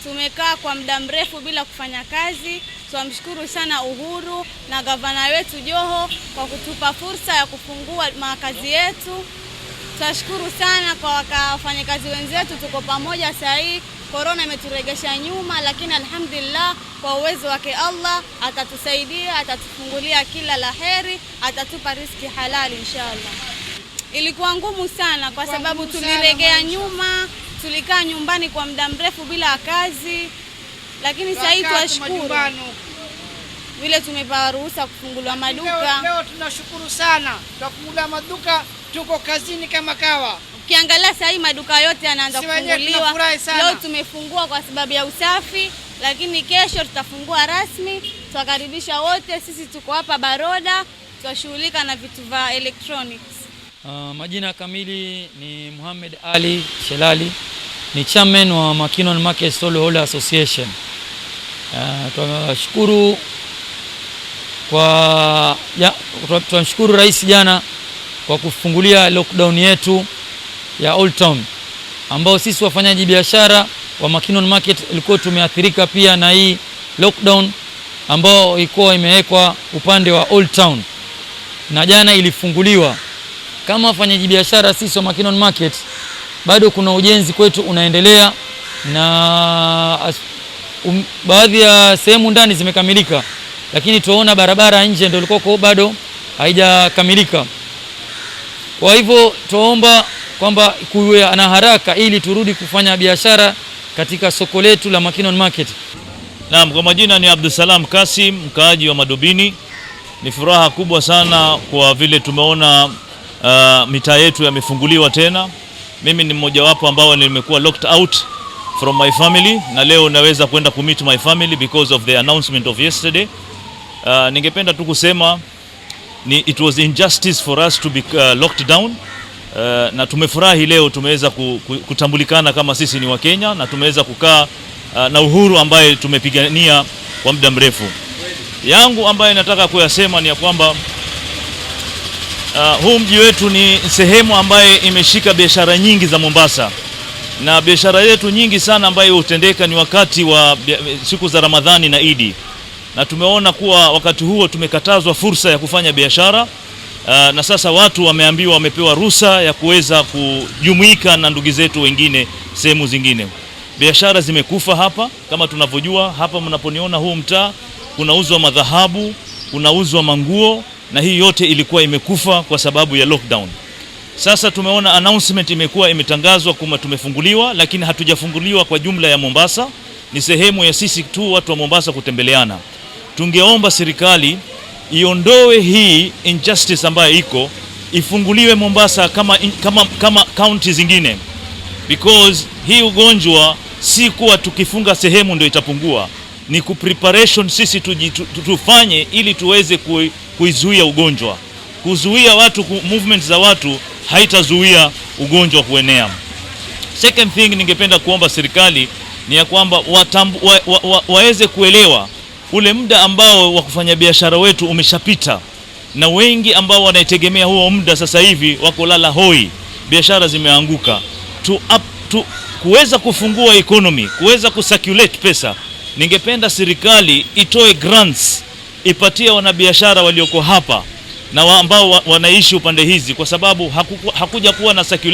Tumekaa kwa muda mrefu bila kufanya kazi. Twamshukuru sana Uhuru na gavana wetu Joho kwa kutupa fursa ya kufungua makazi yetu. Twashukuru sana kwa wafanyakazi wenzetu, tuko pamoja saa hii. Korona imeturegesha nyuma, lakini alhamdulillah kwa uwezo wake Allah atatusaidia, atatufungulia kila la heri, atatupa riziki halali inshallah. Ilikuwa ngumu sana kwa sababu tuliregea nyuma, tulikaa nyumbani kwa muda mrefu bila kazi, lakini sasa hivi twashukuru vile tumepewa ruhusa kufunguliwa maduka. Leo tunashukuru sana, tutafungulia maduka, tuko kazini kama kawa. Ukiangalia sasa hii maduka yote yanaanza Si wenyewe kufunguliwa. Tunafurahi sana. Leo tumefungua kwa sababu ya usafi, lakini kesho tutafungua rasmi. Twakaribisha wote. Sisi tuko hapa Baroda, twashughulika na vitu vya electronics. Majina kamili ni Muhammad Ali Shelali, ni chairman wa Mackinnon Market Stallholder Association. Tunashukuru kwa ya, tunamshukuru rais jana kwa kufungulia lockdown yetu ya Old Town, ambao sisi wafanyaji biashara wa Mackinnon Market ilikuwa tumeathirika pia na hii lockdown ambao ilikuwa imewekwa upande wa Old Town, na jana ilifunguliwa. Kama wafanyaji biashara sisi wa Mackinnon Market, bado kuna ujenzi kwetu unaendelea na baadhi ya sehemu ndani zimekamilika, lakini tunaona barabara nje ndio ilikuwa bado haijakamilika. Kwa hivyo tuomba kwamba kuwe na haraka ili turudi kufanya biashara katika soko letu la Mackinnon Market. Naam, kwa majina ni Abdulsalam Kasim, mkaaji wa Madobini. Ni furaha kubwa sana kwa vile tumeona mitaa yetu yamefunguliwa tena. Mimi ni mmojawapo ambao nimekuwa locked out from my family na leo naweza kwenda kumeet my family because of the announcement of yesterday. Ningependa tu kusema ni it was injustice for us to be locked down. Na tumefurahi leo tumeweza kutambulikana kama sisi ni Wakenya na tumeweza kukaa na uhuru ambaye tumepigania kwa muda mrefu. Yangu ambaye nataka kuyasema ni ya kwamba huu mji wetu ni sehemu ambaye imeshika biashara nyingi za Mombasa, na biashara yetu nyingi sana ambayo hutendeka ni wakati wa siku za Ramadhani na Idi, na tumeona kuwa wakati huo tumekatazwa fursa ya kufanya biashara na sasa watu wameambiwa wamepewa ruhusa ya kuweza kujumuika na ndugu zetu wengine sehemu zingine. Biashara zimekufa hapa kama tunavyojua. Hapa mnaponiona huu mtaa kunauzwa madhahabu, kunauzwa manguo, na hii yote ilikuwa imekufa kwa sababu ya lockdown. Sasa tumeona announcement imekuwa imetangazwa kwamba tumefunguliwa, lakini hatujafunguliwa kwa jumla ya Mombasa. Ni sehemu ya sisi tu watu wa Mombasa kutembeleana. Tungeomba serikali iondoe hii injustice ambayo iko, ifunguliwe Mombasa kama county zingine, because hii ugonjwa si kuwa tukifunga sehemu ndio itapungua, ni kupreparation sisi tufanye ili tuweze kuizuia ugonjwa. Kuzuia watu movement za watu haitazuia ugonjwa kuenea. Second thing ningependa kuomba serikali ni ya kwamba waweze kuelewa ule muda ambao wa kufanya biashara wetu umeshapita, na wengi ambao wanaitegemea huo muda sasa hivi wako lala hoi, biashara zimeanguka. To kuweza kufungua economy, kuweza kucirculate pesa, ningependa serikali itoe grants, ipatie wanabiashara walioko hapa na ambao wanaishi upande hizi, kwa sababu hakuja kuwa na circulation.